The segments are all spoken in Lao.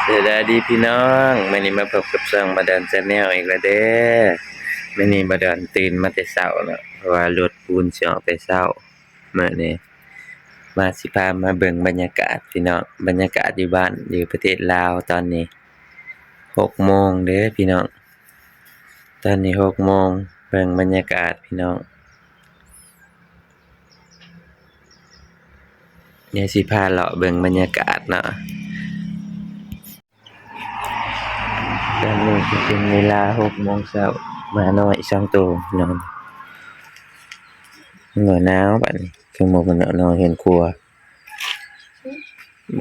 ສະບາຍດີພີ່ນ້ອງ, ມື້ນີ້ມາພົບກັບຊ່ອງບ່າວດອນ Channel ອີກແລ້ວເດີ້. ມື້ນີ້ບ່າວດອນຕື່ນມາແຕ່ເຊົ້າເນາະ ເພາະວ່າລົດປູນຊິອອກແຕ່ເຊົ້າ. ມື້ນີ້ມາ ຊິພາມາເບິ່ງບັນຍາກາດພີ່ນ້ອງ, ບັນຍາກາດຢູ່ບ້ານ ຢູ່ປະເທດລາວ. ຕອນນີ້ຫົກໂມງເດີ້ພີ່ນ້ອງ, ຕອນນີ້ຫົກໂມງ. ເບິ່ງບັນຍາກາດພີ່ນ້ອງ, ດຽວຊິພາເລາະເບິ່ງບັນຍາກາດເນາະ. ຕອນນີ້ກໍເປັນເວລາຫົກໂມງເຊົ້າ, ໝານ້ອຍສອງໂຕນອນ. ມັນກໍໜາວບາດນີ້, ຄືໝູ່ເພິ່ນນອນເຮືອນຄົວ,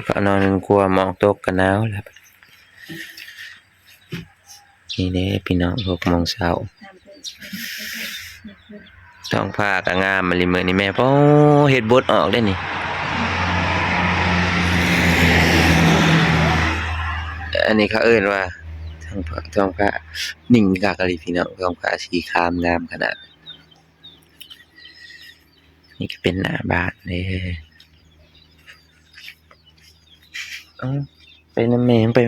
ເຂົານອນເຮືອນຄົວ, ໝອກຕົກກໍໜາວແລ້ວ. ນີ້ເດ້ພີ່ນ້ອງ, ຫົກໂມງເຊົ້າ, ທ້ອງຟ້າກໍງາມອີ່ຫຼີມື້ນີ້ແມ່. ໂອ້ ເຫັດບົດອອກເດ້ນີ້. ອັນນີ້ເຂົາເອີ້ນວ່າທ້ອງຟ້າ, ທ້ອງຟ້ານິ່ງຄັກອີ່ຫຼີພີ່ນ້ອງ, ທ້ອງຟ້າສີຄາມງາມຂະໜາດ. ນີ້ກໍເປັນໜ້າບ້ານເດ້. ເອົ້າ ໄປນຳແມ່ ໄປ.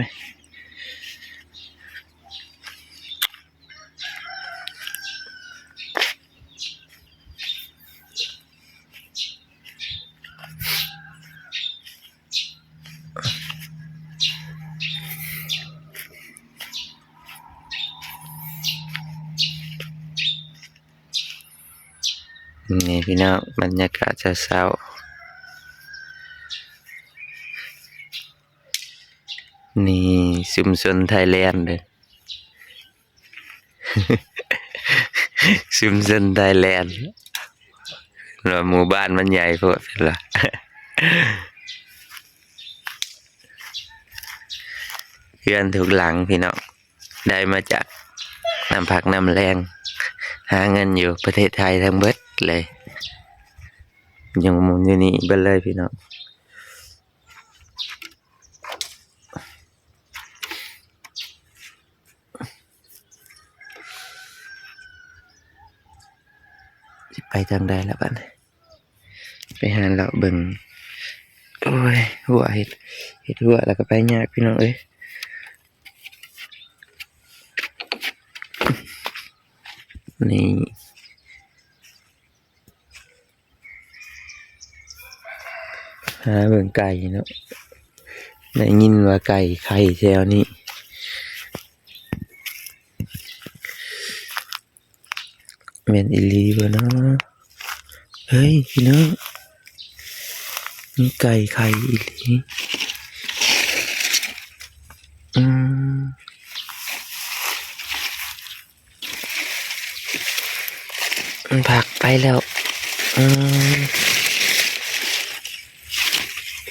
ນີ້ພີ່ນ້ອງ, ບັນຍາກາດເຊົ້າໆ. ນີ້ຊຸມຊົນໄທແລນເດີ້, ຊຸມຊົນໄທແລນ. ວ່າໝູ່ບ້ານມັນໃຫຍ່ໂພດເພິ່ນວ່າ. ເຮືອນທຸກຫຼັງພີ່ນ້ອງ ໄດ້ມາຈາກນ້ຳພັກນ້ຳແຮງ, ຫາເງິນຢູ່ປະເທດໄທທັງເບິດເລີຍ, ຍັງໝູນຢູ່ນີ້ເບິດເລີຍພີ່ນ້ອງ. ຊິໄປທາງໃດລະບາດນີ້? ໄປຫາເລາະເບິ່ງ. ໂອ້ຍ ຮົ້ວເຮັດ, ເຮັດຮົ້ວແລ້ວກໍໄປຍາກພີ່ນ້ອງເອີຍ. ນີ້ ຫາເບິ່ງໄກ່ເນາະ, ໄດ້ຍິນວ່າໄກ່ໄຂ່ແຖວນີ້. ແມ່ນອີ່ຫຼີບໍ່ເນາະ? ເຮີ້ຍ ພີ່ນ້ອງ, ມີໄກ່ໄຂ່ອີ່ຫຼີ. ອືມ ມັນພັກໄປແລ້ວ. ອືມ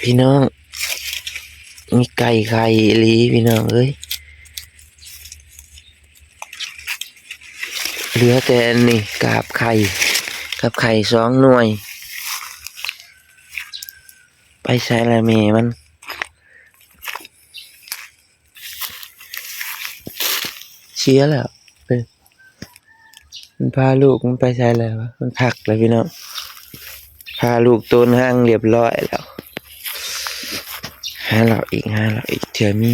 ພີ່ນ້ອງ, ມີໄກ່ໄຂ່ອີ່ຫຼີ ພີ່ນ້ອງເອີຍ. ເຫຼືອແຕ່ອັນນີ້ ກາບໄຂ່, ກາບໄຂ່ສອງໜ່ວຍ. ໄປໃສລະແມ່ມັນ? ເສຍແລ້ວ. ເອີ ມັນພາລູກມັນໄປໃສແລ້ວວະ? ມັນພັກແລ້ວພີ່ນ້ອງ, ພາລູກໂຕນຫາງລຽບຮ້ອຍແລ້ວ. ຫາເລາະອີກ, ຫາເລາະອີກເທື່ອມີ.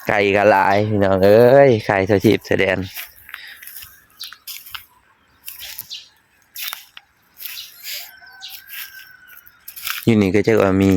ໄກ່ກໍຫຼາຍພີ່ນ້ອງເອີຍ, ໄກ່ທົ່ວທີບທົ່ວແດນ. ຢູ່ນີ້ກໍຈັກວ່າມີ.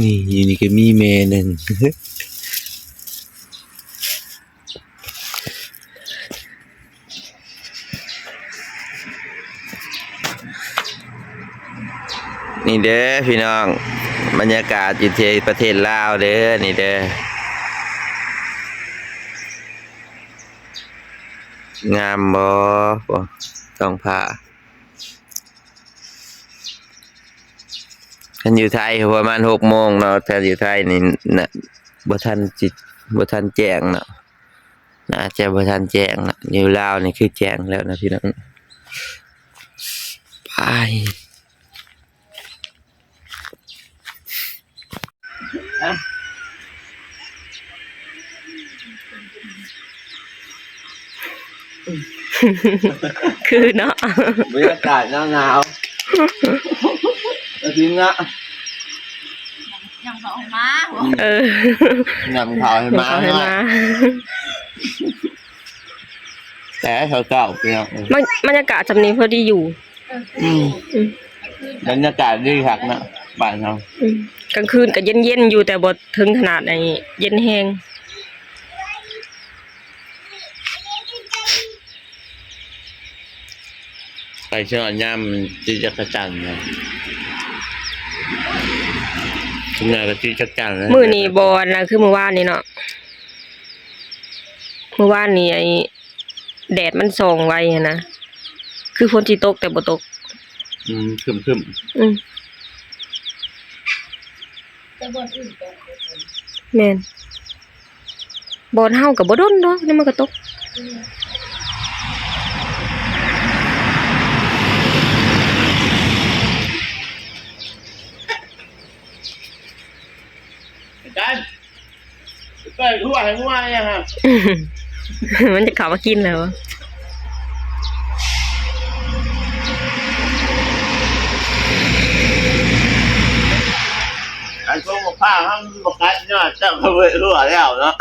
ນີ້ ຢູ່ນີ້ກໍມີແມ່ໜຶ່ງ. ນີ້ເດີ້ພີ່ນ້ອງ, ບັນຍາກາດຢູ່ທີ່ປະເທດລາວເດີ້ ນີ້ເດີ້. ງາມບໍ່? ໂອ້ ທ້ອງຟ້າ. ຄັນຢູ່ໄທປະມານຫົກໂມງເນາະ, ຖ້າຢູ່ໄທນີ້ນະ ບໍ່ທັນຊິ ບໍ່ທັນແຈ້ງເນາະ, ໜ້າຈະບໍ່ທັນແຈ້ງເນາະ. ຢູ່ລາວນີ້ຄືແຈ້ງແລ້ວນະພີ່ນ້ອງ. ໄປ. ຄືເນາະ ບັນຍາກາດໜາວໆ ແລ້ວທີມງານ ຍຳເຂົ້າໃຫ້ໝາ ເອີ ຍຳເຂົ້າໃຫ້ໝາ ຍຳເຂົ້າໃຫ້ໝາ ແຕ່ເຊົ້າໆ ພີ່ນ້ອງ ບັນ ບັນຍາກາດຊ່ຳນີ້ພໍດີຢູ່ ອືມ ອືມ ບັນຍາກາດດີຄັກເນາະ ບ້ານເຮົາ ອືມ ກາງຄືນກໍເຢັນໆຢູ່ ແຕ່ບໍ່ເຖິງຂະໜາດໄອ້ເຢັນແຮງ. ໄປເທື່ອຍາມຈີຈັກກະຈັນນະ ກິນຫຍັງກໍຈີຈັກກະຈັນນະ ມື້ນີ້ບໍ່ອັນນັ້ນ ຄືມື້ວານນີ້ເນາະ ມື້ວານນີ້ໄອ້ແດດມັນສ່ອງໄວຫັ້ນນະ ຄືຝົນຊິຕົກແຕ່ບໍ່ຕົກ ອືມ ຄຶ້ມໆ ອືມ ແຕ່ບ່ອນອື່ນກໍ ແມ່ນ ບ່ອນເຮົາກໍບໍ່ດົນດອກ ດຽວມັນກໍຕົກ. ໄປທົ່ວໃຫ້ງົວແດ່ຫະ ມັນຈະເຂົ້າມາກິນແລ້ວ. ອັນໂຄງໝາກພ້າວເຮົາມັນບໍ່ກັດຍອດ ເຈົ້າກໍເບິດຫົວແລ້ວເນາະ.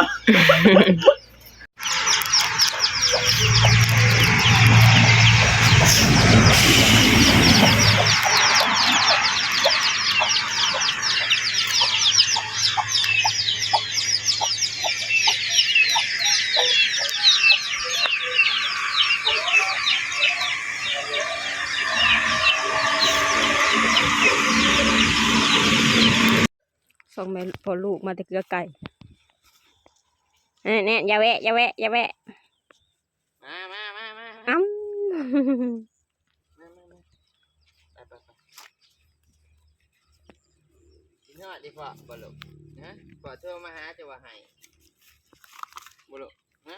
ສອງແມ່ພໍ່ລູກມາແຕ່ເກືອໄກ ແນ່ໆ ຢ່າແວະ ຢ່າແວະ ຢ່າແວະ ມາ ມາ ມາ ມາ ອ້ຳ ມາ ມາ ມາ ໄປ ໄປ ໄປ ກິນຮອດດີພໍ່ບໍ່ລູກ ຮະ ພໍ່ໂທມາຫາເຈົ້າວ່າໃຫ້ບໍ່ລູກ ຮະ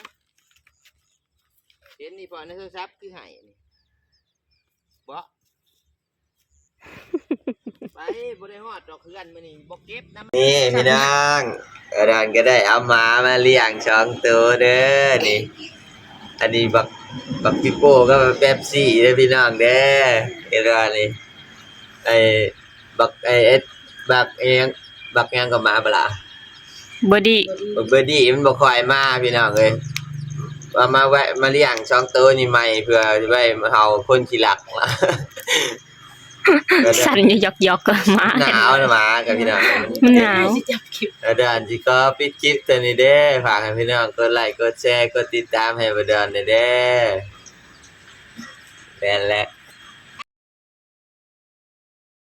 ເຫັນນີ້ພໍ່ໃນໂທລະສັບຄືໃຫ້ນີ້ ເບາະ ໄປ ບໍ່ໄດ້ຮອດດອກເຮືອນມື້ນີ້ ບໍ່ເກັບນຳ. ນີ້ພີ່ນ້ອງ ອາດອນກໍໄດ້ເອົາໝາມາລ້ຽງສອງໂຕເດີນີ້ ອັນນີ້ບັກ ບັກປີໂປ້ກັບແປັບຊີເດີພີ່ນ້ອງເດີ ເຫັນບໍ່ນີ້ ໄອ້ ບັກ ໄອ້ ບັກອີ່ຫຍັງ ບັກຫຍັງກໍໝາປະຫຼາ ເບີດີ້ ບັກເບີດີ້ມັນບໍ່ຄ່ອຍມາພີ່ນ້ອງເອີຍ ວ່າມາແວະມາລ້ຽງສອງໂຕນີ້ໃໝ່ ເພື່ອໄວ້ເຮົາຄົນຂີ້ລັກ ສັ່ນຢູ່ຢອກໆ ໝາ ໜາວນະໝາກັບພີ່ນ້ອງ ມັນໜາວ. ອາດອນຊິຂໍປິດຄລິບເທົ່ານີ້ເດີ ຝາກໃຫ້ພີ່ນ້ອງກົດໄລ ກົດແຊ ກົດຕິດຕາມໃຫ້ອາດອນແດ່ເດີ ແມ່ນແຫຼະ.